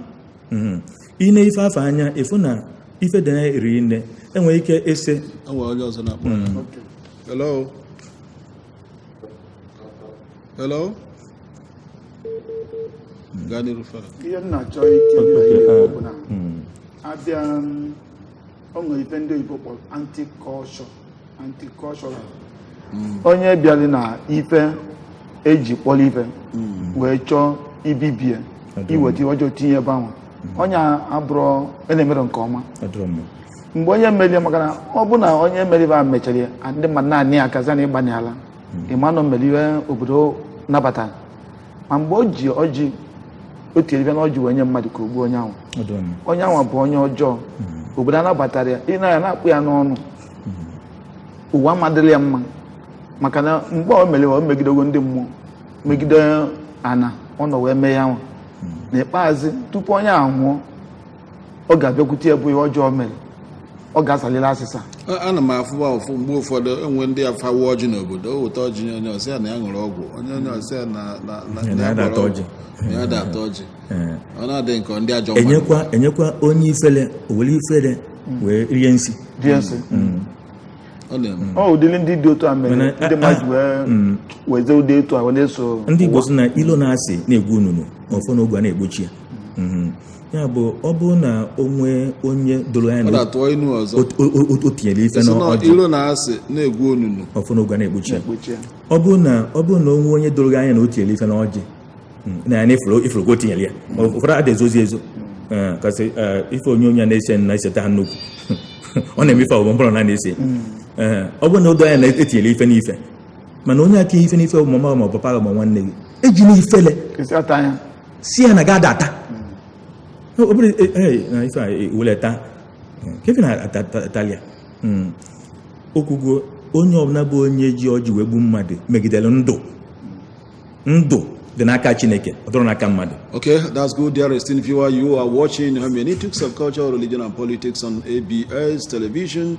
Speaker 2: Ị na-ife afọ anya ịfụ na ife dị na eri nne enwere ike ese.
Speaker 1: Enwere onye ọzọ na-akpọ. Hello, hello, gaa n'iru, Fada.
Speaker 4: Ihe m na-achọ itinye na ihe bụ na abịa o nwere ife ndị oyibo kpọrọ anti-culture, anti-cultural. Onye bịara na ife eji kpọrọ ife wee chọọ ibibie, iweta ihe ọjọọ tinye ebe ahụ, onye abụrụ na-emere nke ọma.
Speaker 2: Ọ dịrọ mma.
Speaker 4: Mgbe onye merie, maka na ọ bụ na onye meriri a mechara ya, ndị mmadụ naanị ya akaza na ịgbanye ala ịmanụ mere ihe obodo nabatara, ma mgbe o ji ọjị o tinyere ife na ọjị wee nye mmadụ ka o gbuo onye ahụ.
Speaker 2: Ọ dịrọ mma.
Speaker 4: Onye ahụ bụ onye ọjọọ, obodo anabatara ya, ị na ya na-akpụ ya n'ọnụ, ụwa amadịrị ya mma, maka na mgbe o mere o megidego ndị mmụọ, megide ana ọ nọ wee mee ya nwa. N'ikpeazụ, tupu onye ahụ nwụọ, ọ ga-abịakwute ya bụ ihe ọjọọ mere, ọ ga-asalịla asịsa.
Speaker 1: Ana m afụba ụfụ mgbe ụfọdụ enwe ndị afawa ọjị n'obodo, o weta ọjị nye onye ọsị ya na ya ṅụrụ ọgwụ, onye ọsị ya na
Speaker 2: na
Speaker 1: ya
Speaker 2: ya
Speaker 1: gwọrọ
Speaker 2: da-ata
Speaker 1: ọgwụ,
Speaker 2: ọjị.
Speaker 1: Na ya da-ata ọjị. Ọ na-adị nke ndị ajọ mmadụ.
Speaker 2: Enyekwa onye ifele o were ifele wee rie nsi.
Speaker 4: Dị nsị.
Speaker 1: Ọ na-eme.
Speaker 4: Ọ ụdịrị ndị dị otu a mere
Speaker 2: Mana,
Speaker 4: ndị mmadụ wee weze ụdị etu a wee na-eso.
Speaker 2: Ndị Igbo sị na ilo na-asị na-egwu onunu ọfọ n'ogwe a na-egbochi ya. Ya bụ ọ bụrụ na o nwee onye doro anya
Speaker 1: Ọ
Speaker 2: na
Speaker 1: na-atụọ inu ọzọ.
Speaker 2: o tinyere ife
Speaker 1: Sị na
Speaker 2: n'ọjị
Speaker 1: ilo na-asị na-egwu onunu.
Speaker 2: Ọfọ n'ogwe a na-egbochi ya.
Speaker 4: Ekpochi ya.
Speaker 2: Ọ bụrụ na o nwee onye doro gị anya na o tinyere ife n'ọjị, na ya na ifuru ka o tinyere ya. Ụfọdụ adị ezozi ezo. Ee, kasị ee, ife onyonyo a na-ese na-eseta ha nnukwu, ọ na-eme ife ọbụ mkpọrọ na na-ese. Ee, ọ bụrụ na o doo anya na etinyere ife n'ife, mana onye aka ife n'ife bụ mama ma ọ papa ma nwanne gị ejina ifele
Speaker 4: Esi ata anya.
Speaker 2: Si ya na ga ada ata ọ bụrụ na ife a weleta kefe na atalia okwugo onye ọbụla bụ onye ji ọjị wee gbu mmadụ megidere ndụ. Ndụ dị n'aka Chineke, ọ dọrọ n'aka mmadụ.
Speaker 1: Okay, that's good, dear esteemed viewer. You are watching Hermeneutics of Culture, Religion and Politics on ABS Television,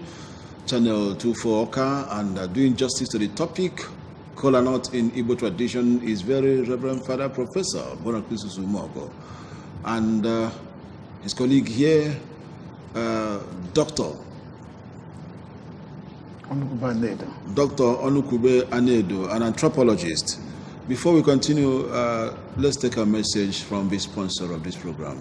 Speaker 1: Channel 24 Awka, and doing justice to the topic, Kola Nut in Igbo tradition, is very Reverend Father Professor Bonakrisus Umogo. And his colleague here, Dr.
Speaker 4: Ọnụkwụba Nnedo.
Speaker 1: Dr. Onukube Anedo, an anthropologist. Before we continue, let's take a message from the sponsor of this program.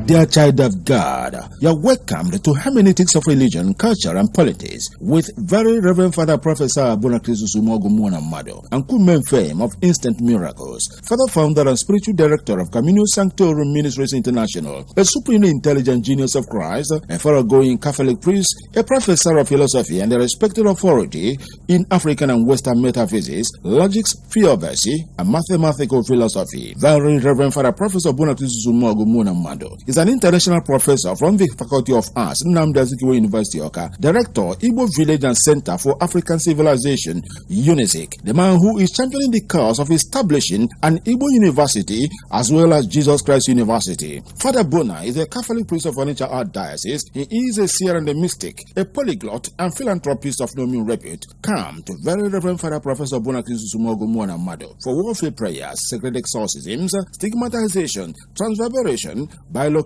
Speaker 3: Dear child of God, you're welcomed to Hermeneutics of Religion, Culture and Politics with Very Reverend Father Professor Bonakrisus Umogu Mado and Kumen fame of Instant Miracles, Father founder and spiritual director of Communio Sanctorum Ministries International, a supremely intelligent genius of Christ, a thoroughgoing Catholic priest, a professor of philosophy and a respected authority in African and Western metaphysics, logics, theodicy, and mathematical philosophy. Very Reverend Father Professor Bonakrisus Umogu Mado is an international professor from the Faculty of Arts, Nnamdi Azikiwe University, Awka, director, Igbo Village and Center for African Civilization, UNIZIK, the man who is championing the cause of establishing an Igbo university as well as Jesus Christ University. Father Bona is a Catholic priest of Onitsha Archdiocese. He is a seer and a mystic, a polyglot and philanthropist of no mean repute. Come to Very Reverend Father Professor Bona Sumogo Mado for warfare prayers, sacred exorcisms, stigmatization, transverberation, bilocation,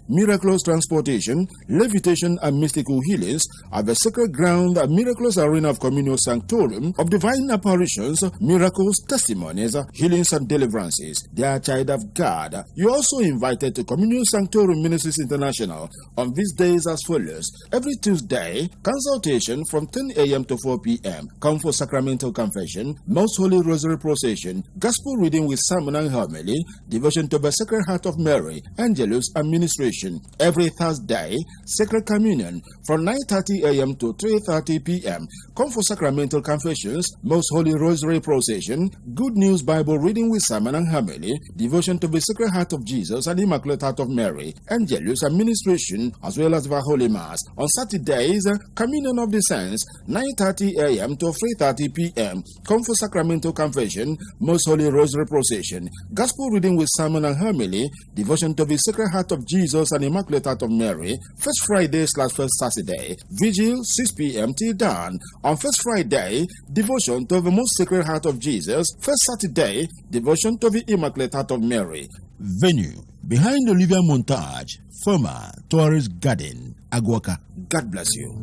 Speaker 3: miraculous transportation, levitation, and mystical healings at the sacred ground and miraculous arena of Communio Sanctorum of divine apparitions, miracles, testimonies, healings, and deliverances. Dear child of God, you are also invited to Communio Sanctorum Ministries International on these days as follows. Every Tuesday, consultation from 10 a.m. to 4 p.m. Come for sacramental confession, Most Holy Rosary procession, gospel reading with sermon and homily, devotion to the Sacred Heart of Mary, Angelus administration. Every Thursday, Sacred Communion from 9:30 a.m. to 3:30 p.m. Come for sacramental confessions, Most Holy Rosary procession, Good News Bible reading with sermon and homily, devotion to the Sacred Heart of Jesus and Immaculate Heart of Mary, Angelus administration, as well as the Holy Mass. On Saturdays, Communion of the Saints, 9:30 a.m. to 3:30 p.m. Come for sacramental confession, Most Holy Rosary procession, Gospel reading with sermon and homily, devotion to the Sacred Heart Heart of Jesus and Immaculate Heart of Mary, first Friday/first Saturday, Vigil 6 p.m. till dawn. On first Friday, devotion to the Most Sacred Heart of Jesus. First Saturday, devotion to the Immaculate Heart of Mary. Venue, behind Olivia Montage, former Tourist Garden, Agu Awka. God bless you.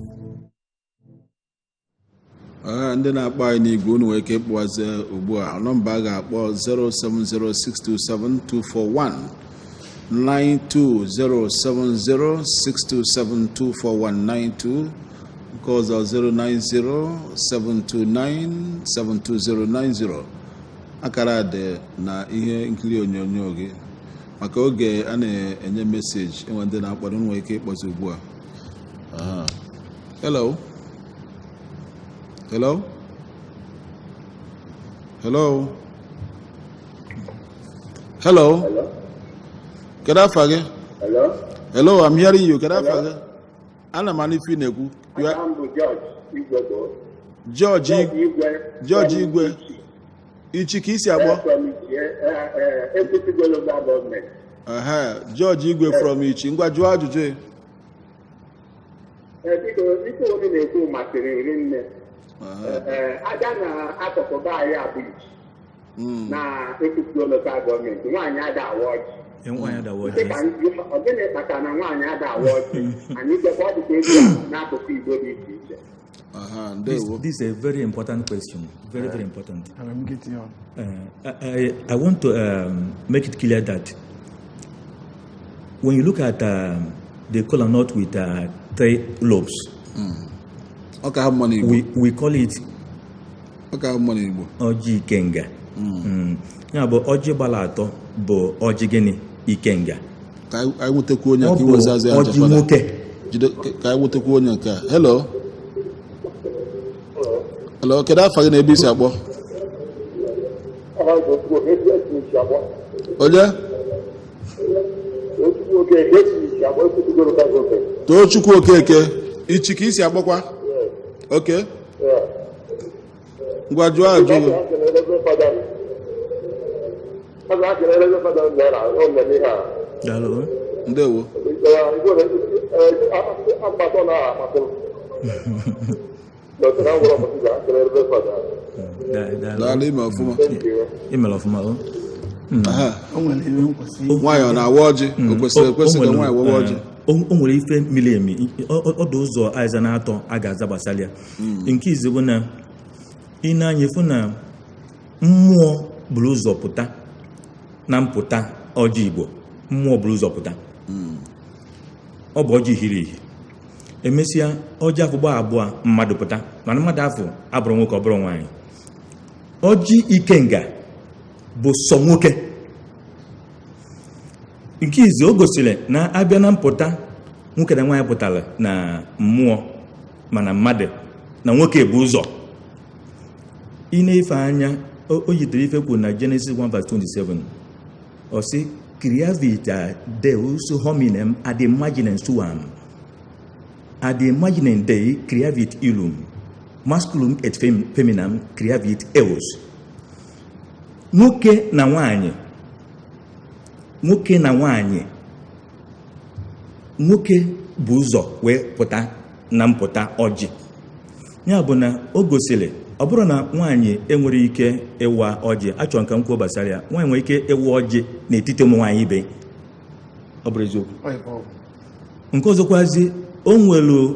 Speaker 1: Ee, ndị na-akpọ anyị n'igwe, unu nwere ike ịkpọwazi ugbu a. Nọmba a ga-akpọ 070627241 9207062724192, nke ọzọ 09072972090. Akara dị na ihe nkiri onyonyo gị. Maka oge a na-enye message, enwe ndị na-akpọrọ, unu nwere ike ịkpọzi ugbu a. Aha. Hello, hello, hello, hello.
Speaker 5: Hello?
Speaker 1: Kedu afa gị?
Speaker 5: Hello?
Speaker 1: Hello, I'm hearing you. Kedu afa gị? Ana m anụ ife ị na-ekwu.
Speaker 5: Aha m bụ George Igwe bụ.
Speaker 1: George.
Speaker 5: George Igwe.
Speaker 1: George Igwe. Ichi ka isi akpọ?
Speaker 5: From Ichi, Ekwusigo Local Government.
Speaker 1: Ehe, George Igwe from Ichi, ngwa, jụọ ajụjụ.
Speaker 5: Biko, ife obi na-ekwu masịrị nri nne. Aja na akụkụ be anyị abụ Ichi na Ekwusigo Local Government, nwaanyị ada awa ọjị.
Speaker 2: Nwaanyị adawa ọjị.
Speaker 5: Dịka ndị ọ gịnị kpatara na nwaanyị ada awa ọjị? Anyị chekwa ọ dịka etu a n'akụkụ Igbo dị iche iche.
Speaker 1: Aha,
Speaker 2: This,
Speaker 1: ndewo.
Speaker 2: this is a very important question. Very, very important.
Speaker 4: I'm getting on.
Speaker 2: I want to make it clear that when you look at the kola nut with three lobes,
Speaker 1: Ọ ka ha mma n'Igbo.
Speaker 2: we call it
Speaker 1: Ọ ka ha mma n'Igbo.
Speaker 2: ọjị ikenga. Ya bụ ọjị gbara atọ bụ ọjị gịnị? Ikenga.
Speaker 1: Ka anyị nwetakwu onye
Speaker 2: Ọ
Speaker 1: ka
Speaker 2: bụ
Speaker 1: iwezazi aja.
Speaker 2: ọjị
Speaker 1: Fada.
Speaker 2: nwoke.
Speaker 1: Jide ka anyị nwetakwu onye nke a. Hello, hello, kedu afa gị na ebe isi akpọ? Onye? Tochukwu Okeke, Ichi ka isi akpọkwa? Oke, ngwa, jụọ ajụ gị.
Speaker 2: Daalụ.
Speaker 1: Ndewo.
Speaker 2: Daalụ.
Speaker 1: Daalụ, ime ọfụma.
Speaker 2: Imere ọfụma o.
Speaker 1: Aha.
Speaker 4: O nwere ihe nkwesị.
Speaker 1: Nwaanyị ọ na-awa ọjị? O kwesịrị ekwesị ka nwaanyị wawa ọjị?
Speaker 2: O nwere ife miri emi. Ọ dị ụzọ aịza na atọ a ga-aza gbasara ya. Nke izu bụ na ị na-anya ịfụ na mmụọ buru ụzọ pụta na mpụta ọjị Igbo. Mmụọ buru ụzọ pụta, ọ bụ ọjị hiri ihi. Emesịa, ọjị afọ gbaa abụọ, mmadụ pụta, mana mmadụ afọ abụrụ nwoke, ọ bụrụ nwaanyị. Ọjị ikenga bụ sọ nwoke. Nke izu o gosiri na abịa na mpụta nwoke na nwaanyị pụtara na mmụọ, mana mmadụ na nwoke bụ ụzọ. Ị na-efe anya, o yitere ife kwuru na Genesis 1 verse 27. Ọ sị, "Creavit Deus hominem ad imaginem suam, ad imaginem Dei creavit illum, masculum et feminam creavit eos." Nwoke na nwanyị, nwoke na nwanyị, nwoke bụ ụzọ wee pụta na mpụta ọjị. Ya bụ na o gosiri ọ bụrụ na nwaanyị enwere ike ịwa ọjị. Achọrọ ka m kwuo gbasara ya. Nwaanyị nwere ike ịwa ọjị n'etiti ụmụ nwaanyị ibe, ọ bụrụ eziokwu.
Speaker 4: Ọ ife ọ bụ.
Speaker 2: Nke ọzọkwazi, o nwere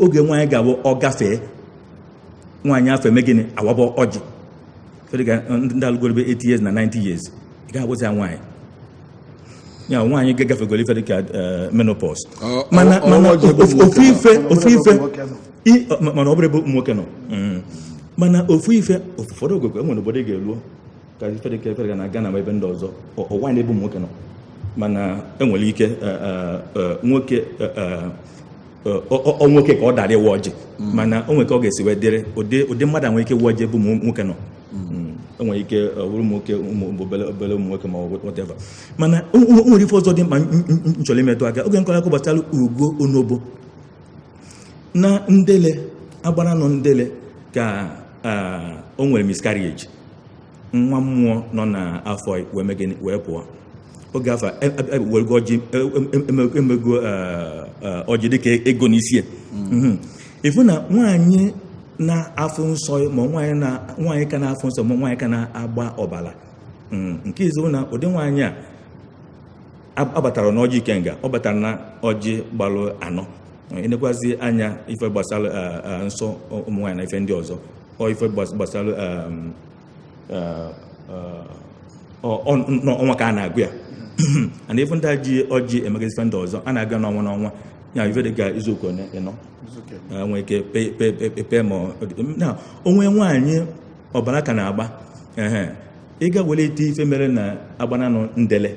Speaker 2: oge nwaanyị ga-abụ ọ gafee, nwaanyị afọ eme gịnị? Awabọ ọjị. Dịka ndị alụgorobe 80 years na 90 years, ị gaghị ya nwaanyị ya nwaanyị ga-agafegoro ife dịka menopause. Mana mana
Speaker 1: ọjị ebe ụmụ
Speaker 2: ofu
Speaker 1: nwoke
Speaker 2: ife, ofu
Speaker 4: Ọ bụrụ
Speaker 2: ife
Speaker 4: ebe ụmụ nwoke nọ.
Speaker 2: Mana ọ bụrụ ebe ụmụ nwoke nọ. Mana ofu ife, ụfọdụ oge enwere obodo ị ga-eruo ka ife dịka na Ghana ma ebe ndị ọzọ, ọwa na ebe ụmụ nwoke nọ, mana enwere ike nwoke ọ nwoke ka ọ dara ịwa ọjị, mana o nwere ka ọ ga-esi wee dịrị ụdị mmadụ a nwere ike ịwa ọjị ebe ụmụ nwoke nọ. O nwere ike ọ bụrụ ụmụ nwoke, ụmụ obere obere ụmụ nwoke ma ọ bụ whatever. Mana o nwere ife ọzọ dị mkpa m chọrọ imetụ aka oge nkọrọ akụ gbasara ugo onobo na ndele agbara nọ ndele ka o nwere miscarriage, nwa mmụọ nọ n'afọ wee mee gịnị? Wee pụọ. Oge afọ ewego ọjị, emego ọjị dịka ego n'isi ya. Ịfụ na nwaanyị na-afụ nsọ, ma nwaanyị na nwaanyị ka na-afụ nsọ, ma nwaanyị ka na-agba ọbara. Nke izu na ụdị nwaanyị a abatara n'ọjị ikenga, ọ batara na ọjị gbalụ anọ. Enekwazi anya ife gbasara nsọ ụmụ nwaanyị na ife ndị ọzọ, ọ ife gbasara n'ọnwa ka a na-agụ ya, and ife ndị a ji ọjị emegezi ife ndị ọzọ a na-aga n'ọnwa n'ọnwa ya, ife dị ka izuụka one ịnọ nwee ike pe ma na onwe nwaanyị ọbara ka na-agba, ehe, ịga were ite ife mere na agbananụ ndele.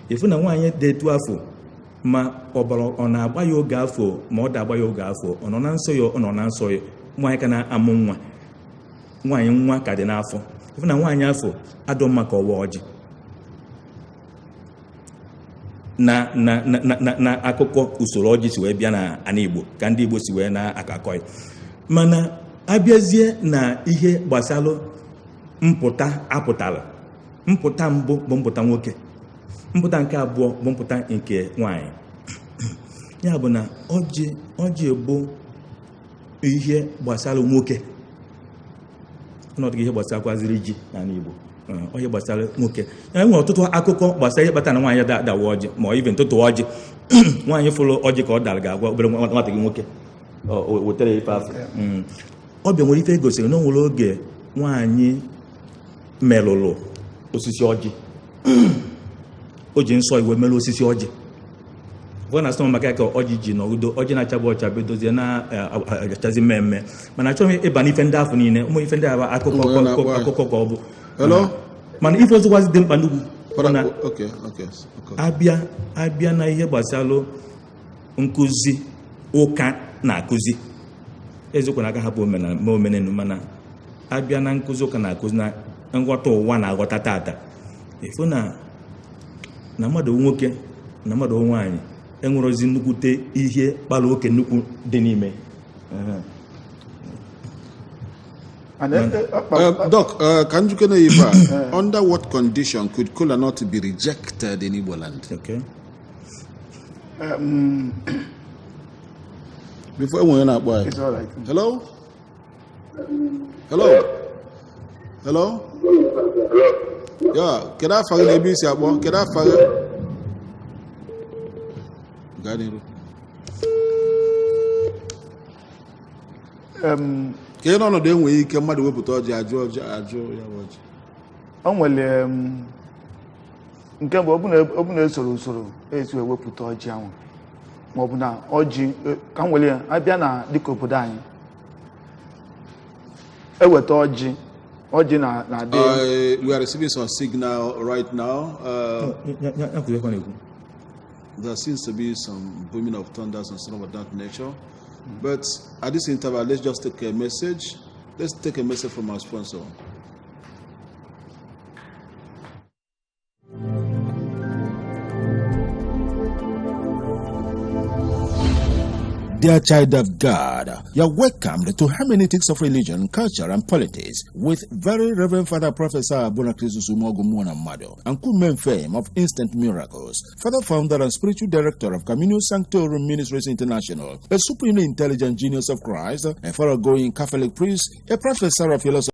Speaker 2: Ifu na nwaanyị dị etu afọ, ma ọbara ọ na-agba ya oge afọ, ma ọ da-agba ya oge afọ, ọ nọ na nsọ ya, ọ nọ na nsọ ya, nwaanyị ka na-amụ nwa, nwaanyị nwa ka dị n'afọ, ifu na nwaanyị afọ adọ mma ka ọwa ọjị na akụkọ usoro ọjị si wee bịa na ana Igbo, ka ndị Igbo si wee na-akakọ ya. Mana abịazie na ihe gbasara mpụta, apụtara mpụta mbụ bụ mpụta nwoke, mpụta nke abụọ bụ mpụta nke nwanyị. Ya bụ na ọjị bụ ihe gbasara nwoke, ọnọdụ ihe gbasakwaziri ji n'ala Igbo, ihe gbasara nwoke. E nwere ọtụtụ akụkọ gbasara ihe kpatara na nwaanyị dawa ọjị, ma ọ ibe ntụtụ ọjị. Nwaanyị fụrụ ọjị ka ọ dara, ga-agwa obere nwata gị nwoke wetara ife afọ ọbịa. Nwere ife e gosiri na o nwere oge nwaanyị merụrụ osisi ọjị, o ji nsọ iwe merụ osisi ọjị. Ụfọdụ na-asị maka ka ọjị ji nọgido ọjị na-achabụ ọcha bidozie na-achazi mmemme, mana achọghị m ịba n'ife ndị afọ niile, ụmụ ife ndị ahụ akụkọ akụkọ ka ọ bụ. Mana ife ọzọkwazi dị mkpa nnukwu na abịa na ihe gbasara nkụzi ụka na-akụzi, eziokwu na aka hapụ omenelu, mana abịa na nkụzi ụka na-akụzi na nghọta ụwa na-aghọta tata, ịfụ na mmadụ nwoke na mmadụ nwaanyị enwerozi nnukwute ihe kpara oke nnukwu dị n'ime.
Speaker 1: Doc, can you under what condition could kola nut be rejected in Igbo land?
Speaker 2: Okay.
Speaker 1: Before anyone na-akpọ.
Speaker 4: It's all right.
Speaker 1: Hello? Hello? Hello? Yeah, kedu afa gị na ebe isi akpọ? Kedu afa gị? Gaa n'iru. Ka ị n'ọnọdụ enweghị ike mmadụ wepụta ọjị ajụ ọjị ajụ ya bụ ọjị.
Speaker 4: O nwere nke mbụ, ọ bụ na esoro usoro esi ewepụta ọjị ahụ, ma ọ bụ na ọjị ka m nwere ya abịa na dịka obodo anyị eweta ọjị, ọjị na-adị.
Speaker 1: We are receiving some signal right now. There seems to be some booming of thunders and stuff of that nature. But at this interval, let's just take a message. Let's take a message from our sponsor.
Speaker 3: Dear child of God, you're welcome to Hermeneutics of Religion, Culture and Politics with Very Reverend Father Professor Bonakrisus Umogu Mado and Kumen fame of Instant Miracles, Father founder and spiritual director of Communio Sanctorum Ministries International, a supremely intelligent genius of Christ, a thoroughgoing Catholic priest, a professor of philosophy.